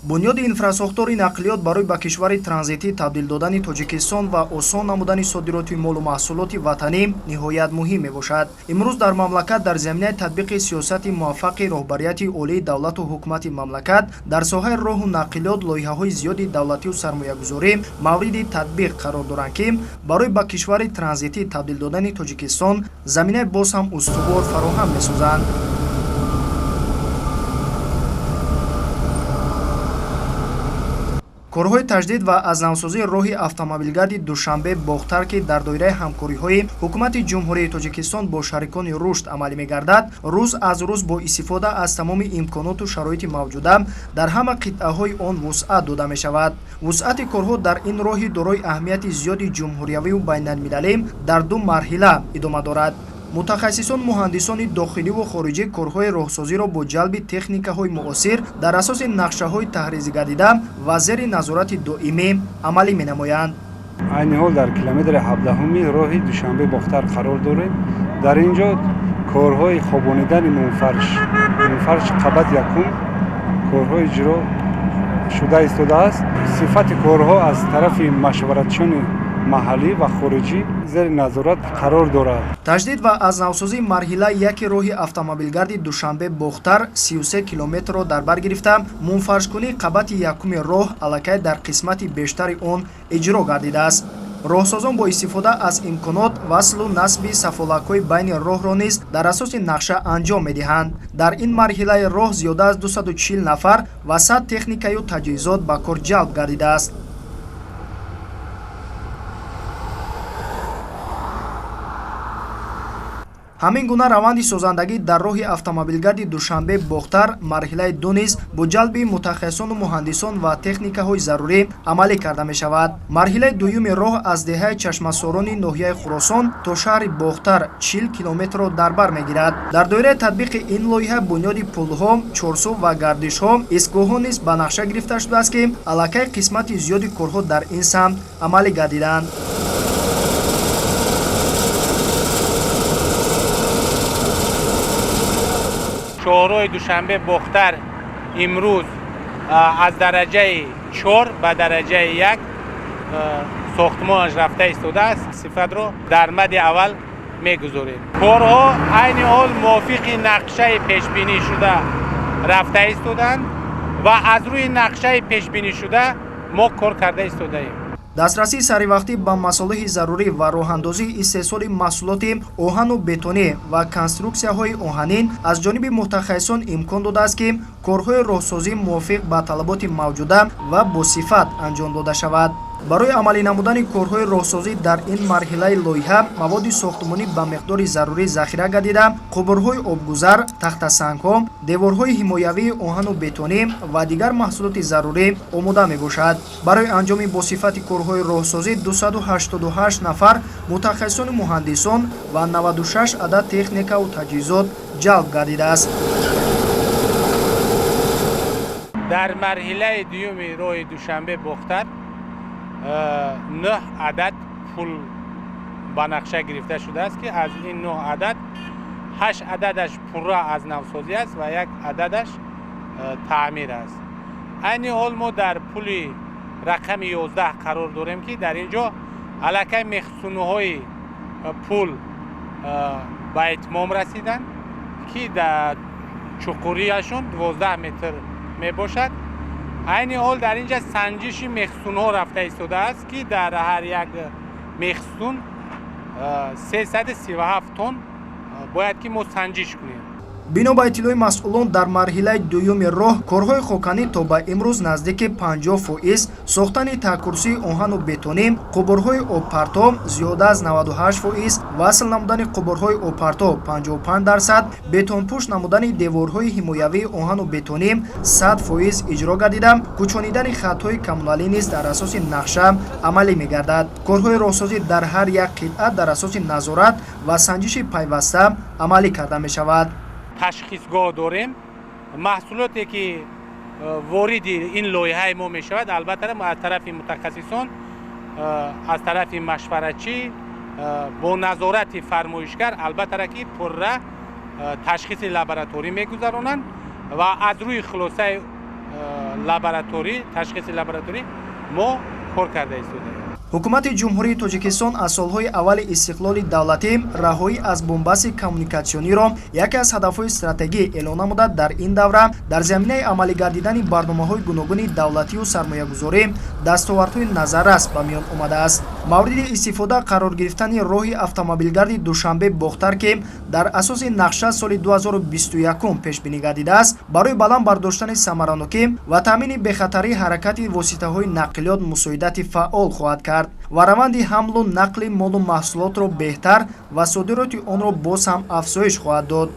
Бунёди инфрасохтори нақлиёт барои ба кишвари транзитӣ табдил додани Тоҷикистон ва осон намудани содироти молу маҳсулоти ватанӣ ниҳоят муҳим мебошад. Имрӯз дар мамлакат дар заминаи татбиқи сиёсати муваффақи роҳбарияти олии давлату ҳукумати мамлакат дар соҳаи роҳу нақлиёт лоиҳаҳои зиёди давлатию сармоягузорӣ мавриди татбиқ қарор доранд, ки барои ба кишвари транзитӣ табдил додани Тоҷикистон заминаи боз ҳам устувор фароҳам месозанд. Корҳои таҷдид ва аз навсозии роҳи автомобилгарди Душанбе Бохтар, ки дар доираи ҳамкориҳои ҳукумати Ҷумҳурии Тоҷикистон бо шарикони рушд амалӣ мегардад, рӯз аз рӯз бо истифода аз тамоми имконоту шароити мавҷуда дар ҳама қитъаҳои он вусъат дода мешавад. Вусъати корҳо дар ин роҳи дорои аҳамияти зиёди ҷумҳуриявию байналмилалӣ дар ду марҳила идома дорад. Мутахассисон, муҳандисони дохиливу хориҷӣ корҳои роҳсозиро бо ҷалби техникаҳои муосир дар асоси нақшаҳои таҳризигардида ва зери назорати доимӣ амалӣ менамоянд. Айни ҳол дар километри 17-уми роҳи Душанбе Бохтар қарор дорем. Дар ин ҷо корҳои хобонидани мунфарш қабат якум корҳо иҷро шуда истодааст. Сифати корҳо аз тарафи машваратчиёни маҳаллӣ ва хориҷӣ зери назорат қарор дорад. Таҷдид ва аз навсозии марҳилаи яки роҳи автомобилгарди Душанбе Бохтар 33 километрро дар бар гирифта, мунфаршкунии қабати якуми роҳ аллакай дар қисмати бештари он иҷро гардидааст. Роҳсозон бо истифода аз имконот васлу насби сафолакҳои байни роҳро низ дар асоси нақша анҷом медиҳанд. Дар ин марҳилаи роҳ зиёда аз 240 нафар ва 100 техникаю таҷҳизот ба кор ҷалб гардидааст. Ҳамин гуна раванди созандагӣ дар роҳи автомобилгарди Душанбе Бохтар марҳилаи ду низ бо ҷалби мутахассисону муҳандисон ва техникаҳои зарурӣ амалӣ карда мешавад. Марҳилаи дуюми роҳ аз деҳаи Чашмасорони ноҳияи Хуросон то шаҳри Бохтар 40 километрро дар бар мегирад. Дар доираи татбиқи ин лоиҳа бунёди пулҳо, чорсу ва гардишҳо, истгоҳҳо низ ба нақша гирифта шудааст, ки аллакай қисмати зиёди корҳо дар ин самт амалӣ гардиданд. Шоҳроҳи Душанбе Бохтар имрӯз аз дараҷаи 4 ба дараҷаи 1 сохтмонаш рафта истодааст. Сифатро дар мади аввал мегузорем. Корҳо айни ҳол мувофиқи нақшаи пешбинӣ шуда рафта истодаанд ва аз рӯи нақшаи пешбинӣ шуда мо кор карда истодаем. Дастрасии саривақтӣ ба масолеҳи зарурӣ ва роҳандозии истеҳсоли маҳсулоти оҳану бетонӣ ва конструксияҳои оҳанин аз ҷониби мутахассисон имкон додааст, ки корҳои роҳсозӣ мувофиқ ба талаботи мавҷуда ва босифат анҷом дода шавад. Барои амалӣ намудани корҳои роҳсозӣ дар ин марҳилаи лоиҳа маводи сохтмонӣ ба миқдори зарурӣ захира гардида, қубурҳои обгузар, тахтасангҳо, деворҳои ҳимоявии оҳану бетонӣ ва дигар маҳсулоти зарурӣ омода мебошад. Барои анҷоми босифати корҳои роҳсозӣ 288 нафар мутахассисону муҳандисон ва 96 адад техникаву таҷҳизот ҷалб гардидааст. Дар марҳилаи дуюми роҳи Душанбе Бохтар 9 адад пул ба нақша гирифта шудааст, ки аз ин 9 адад 8 ададаш пурра аз навсозӣ аст ва 1 ададаш таъмир аст. Айни ҳол мо дар пули рақами 11 қарор дорем, ки дар ин ҷо аллакай мехсунуҳои пул ба итмом расиданд, ки дар чуқурияшон 12 метр мебошад. Айни ҳол дар ин ҷа санҷиши мехсунҳо рафта истодааст, ки дар ҳар як мехсун 337 тонн бояд ки мо санҷиш кунем. Бино ба иттилои масъулон, дар марҳилаи дуюми роҳ корҳои хоканӣ то ба имрӯз наздики 50%, сохтани таҳкурсии оҳану бетонӣ, қубурҳои обпарто зиёда аз 98%, васл намудани қубурҳои обпарто 55%, бетонпӯш намудани деворҳои ҳимоявии оҳану бетонӣ 100% иҷро гардида, кӯчонидани хатҳои коммуналӣ низ дар асоси нақша амалӣ мегардад. Корҳои роҳсозӣ дар ҳар як қитъа дар асоси назорат ва санҷиши пайваста амалӣ карда мешавад. Ташхисгоҳ дорем. Маҳсулоте ки вориди ин лоиҳаи мо мешавад, албатта аз тарафи мутахассисон, аз тарафи машваратчӣ, бо назорати фармоишгар, албатта ки пурра ташхиси лабораторӣ мегузаронанд ва аз рӯи хулосаи Лабораторӣ, ташхиси лабораторӣ мо кор карда истодаем. Ҳукумати Ҷумҳурии Тоҷикистон аз солҳои аввали истиқлоли давлатӣ раҳоӣ аз бунбасти коммуникатсиониро яке аз ҳадафҳои стратегӣ эълон намуда, дар ин давра дар заминаи амалигардидани барномаҳои гуногуни давлатию сармоягузорӣ дастовардҳои назаррас ба миён омадааст. Мавриди истифода қарор гирифтани роҳи автомобилгарди Душанбе Бохтар, ки дар асоси нақша соли 2021 пешбинӣ гардидааст, барои баланд бардоштани самаранокӣ ва таъмини бехатарии ҳаракати воситаҳои нақлиёт мусоидати фаъол хоҳад кард ва раванди ҳамлу нақли молу маҳсулотро беҳтар ва содироти онро боз ҳам афзоиш хоҳад дод.